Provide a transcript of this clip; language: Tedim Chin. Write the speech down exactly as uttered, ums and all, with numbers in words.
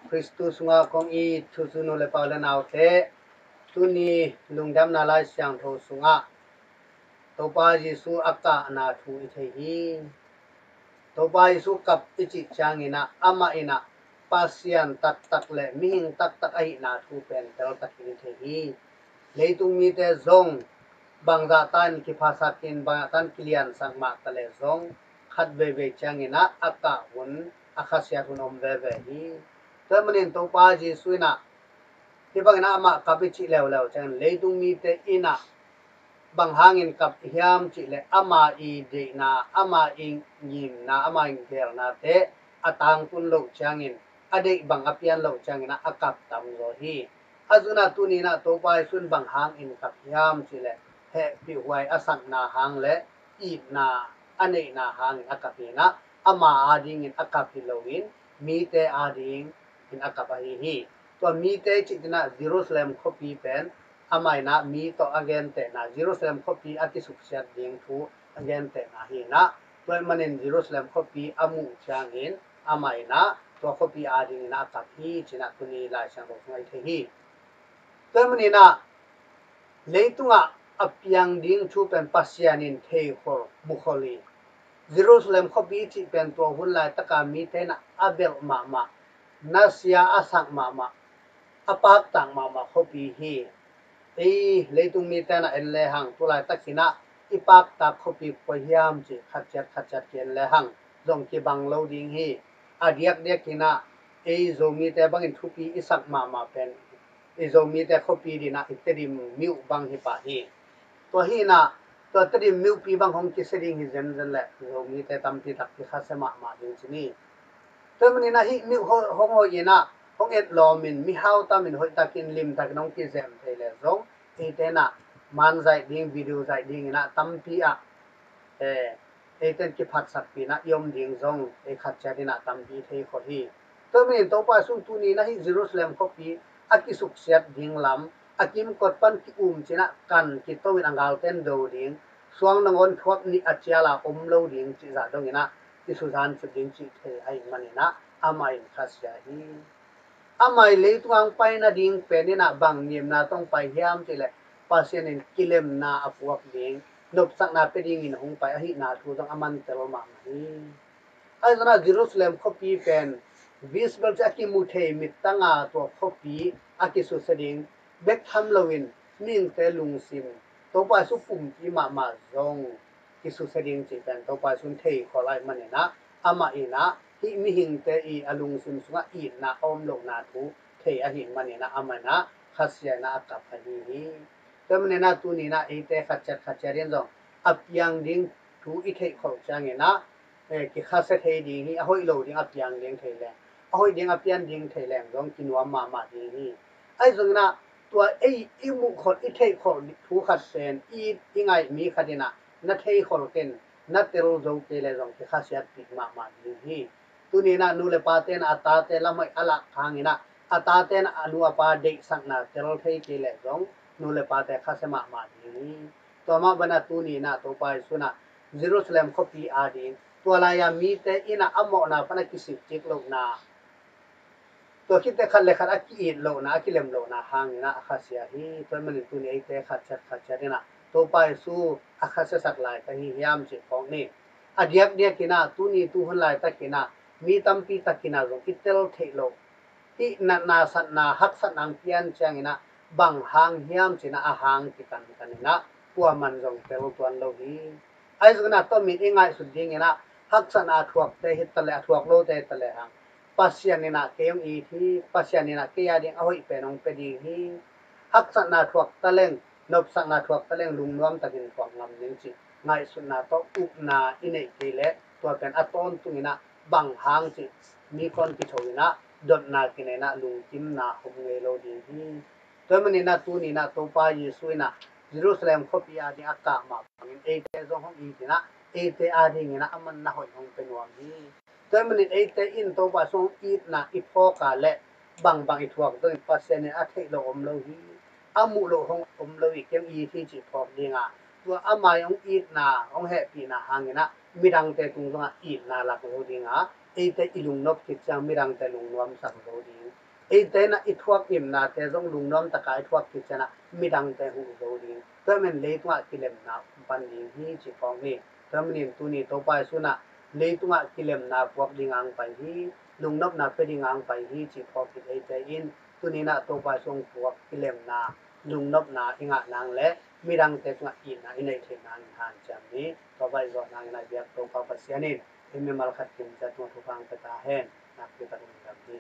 Khristu sungah kong it thuzui nu le pa u le naute, tuni lungdamna Lai Siangtho sungah Topa Jesu a kahna thu i thei hi. Topa Jesu kap i cih ciangin ah amah in ah Pasian taktak le mihing taktak ahihna thu pen teltakin i thei hi. Leitung mite zong bangzah tan kiphasakin bangzah tan kiliansak mah ta le zong khat veivei ciangin ah a kah hun, a khasiat hun om veve hi. Tua manin Topa Jesu in ah hih bangin ah amah kap i cih leuleu ciangin leitung mite in ah bang hangin kap hiam cih leh ama i deihna, ama i ngimna, ama i geelnate a tangtun loh ciangin, a deih bang a pian loh ciangin ah a kap tamzaw hi. A zun ah tuni in ah Topa Jesu in bang hangin kap hiam cih leh hehpihhuai a sakna hang le itna a neihna hangin a kap hi in ah ama adingin a kap hi loin mite adingin a kap ahi hi. Tua mite cih in ah Jerusalem khuapi pen amah in ah mi tawh a gentehna, Jerusalem khuapi a kisuksiat ding thu a gentehna hi in ah, tua ahih manin Jerusalem khuapi a muh ciangin amah in ah tua khuapi adingin a kap hi ci in ah tuni Lai Siangtho sungah i thei hi. Tua ahih manin ah leitungah a piang ding thu pen Pasian in theikhol, mukhol hi. Jerusalem khuapi cih pen tua hun laitaka mite in ah a belh mahmah, nasia a sak mahmah, a paktak mahmah khuapi hi. Ei leitung mite in ah en lehang tu laitakin ah i paktak khuapi kua hiam cih khatciat khatciat ki-en lehang zong kibang lo ding hi. A diakdiakin ah ei Zomite bangin thupi i sak mahmah pen i Zomite khuapi dingin ah i Tedim myuh bang hi pah hi. Tua hi in ah tua Tedim myuhpi bang hong kisia ding hi zenzen leh Zomite tampi tak kikhasia mahmah ding ci ni. Tua ahih manin ah hih myuh hong hoih in ah hong etlawmin mihau tamin hoihtakin limtakin hong kizem thei leh zong eite in ah man zaih ding, video zaih dingin ah tampi ah eite in kiphatsakpi in ah i om ding zong ei khatciat in ah tampi theikhol hi. Tua ahih manin Topa Jesu in tuni in ah hih Jerusalem khuapi a kisuksiat ding lam a kimkot pan ki-um ci in ah kan kito in a galte in do ding, suang nangawn thuak nih a cial a om lo ding cih zah dongin ah kisuzan suk ding cih thei ahih manin ah amah in khasia hi. Amah i leitung ah hong pai nading pen in ah bang ngimna tawh hong pai hiam cih leh Pasian in kilemna a puak ding, nopsakna pia dingin hong pai ahihna thu zong a mantel mahmah hi. Ahi zongin ah Jerusalem khuapi pen visible ci a kimu thei mittang a tua khuapi a kisusia ding bek tham loin mihingte lungsim, Topa Jesu pumpi mahmah zong kisusia ding cih pen Topa Jesu in theikhol ahih manin ah amah in ah hih mihingte i a lungsim sungah itna a om lohna thu thei ahih manin ah amah in ah khasia in ah a kap ahi hi. Tua ahih manin ah tuni in ah eite khatciat khatciat in zong a piang ding thu i theihkholh ciangin ah eh, kikhasia thei ding hi. A hoih lo ding a piang ding thei leng, a hoih ding a pian ding thei leng zong kinuam mahmah ding hi. Ahi zongin ah tua ei i muhkholh, i theihkholh thu khat pen i, i ngaih mi khat in ah na theikholh ken, na tel zo kei leh zong kikhasiatpih mahmah ding hi. Tuni in ah nu le pate in ah a tate lam hoih a lak hangin ah a tate in ah a nu a pa deihsakna tel thei kei leh zong nu le pate khasia mahmah ding hi. Tua mah bangin ah tuni in ah Topa Jesu in ah Jerusalem khuapi ading, tua lai-a mite in ah a mawhna pan a kisik kik lohna, tua khit teh khat le khat a ki-it lohna, a kilem lohna hangin ah a khasia hi. Tua ahih manin tuni eite khatciat khatciat in ah Topa Jesu a khasiasak laitak hi hiam cih phawk ni. A diakdiakin ah tuni tuhun laitakin ah mi tampi takin ah zong i tel theih loh, hih natna satna haksatna hong pian ciangin ah bang hang hiam ci in ah a hang kikankan in ah kuaman zong tel tuan lo hi. Ahi zongin ah tomin i ngaihsut dingin ah haksatna a thuakte hi ta leh a thuak lote hi ta lehang Pasian in ah kei hong it hi, Pasian in ah kei ading a hoih pen hong pia ding hi. Haksatna a thuak ta leng, nopsakna a thuak ta leng lungnuam takin thuak ngam ding cih ngaihsutna tawh upna i neih kei leh tua pen a tawntungin ah bang hang cih mi kong kitho in ah dotna kinei in ah lungkimna om ngei lo ding hi. Tua ahih manin ah tuni in ah Topa Jesu in ah Jerusalem khuapi ading a kah mah bangin eite zong hong it in ah eite adingin ah a manna hoih hong pia nuam hi. Tua ahih manin eite in Topa Jesu hong itna i phawk a leh bangbang i thuak dongin Pasian in a theih loh om lo hi. A muh loh hong om lo hi, kei hong it hi cih phawk ding a, tua ama hong itna, hong hehpihna hangin ah midangte tung zongah itna lak zo ding a, eite i lungnop khit ciang midangte lungnuamsak zo ding Eite in ah i thuak ngimnate zong lungnuam takin i thuak khit ciangin ah midangte huh zo ding, tua ahih manin leitungah kilemna pan ding hi ci phawk ni. Tua ahih manin tuni Topa Jesu in ah leitungah kilemna puak dingin hong pai hi, lungnopna pia dingin hong pai hi ci phawk khit eite in tuni in ah Topa Jesu hong puak kilemna, lungnopna i ngah nang le midangte tungah itna i neih theih nangin hanciam ni. Topa i zawh nangin ah biak Topa Pasian in ei mimal khat kim ciat tungah thupha hong pia ta hen. Nakpi takin lungdam hi.